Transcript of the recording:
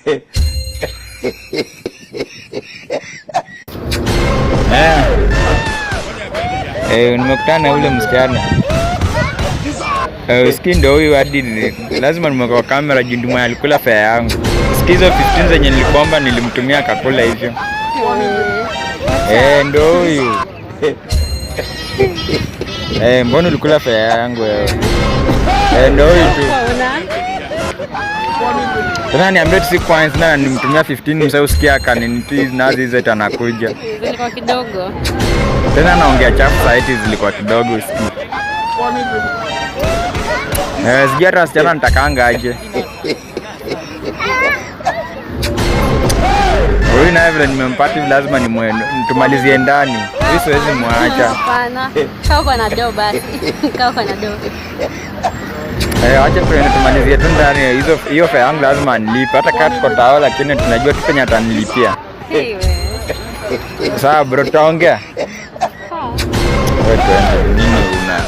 Eh. Eh, nimekutana na yule msichana. Eh, usikii ndio huyu hadi lazima nimeweka kwa kamera juu ndio alikula fare yangu. Usikii hizo 15 zenye nilikuomba nilimtumia akakula hivyo. Eh, ndio huyu. Eh, mbona ulikula fare yangu wewe? Eh, ndio huyu tu. Tena niambie tu si kwanza na nimtumia 15 msee usikia akanini nazi hizo anakuja. Zilikuwa kidogo. Tena naongea chafu saiti zilikuwa kidogo usikii. Eh, sijui hata wasichana nitakanga aje. Huyu naye vile nimempata hivi lazima tumalizie ndani. Huyu siwezi mwacha. Hapana. Kaa uko na do basi. Kaa uko na do. Eh, acha tuende tumalizie tu ndani. Hizo hiyo fare yangu lazima anilipe. Hata kama tuko tao lakini tunajua tu penye atanilipia. Sawa bro, tutaongea. Wewe tuende. Nini una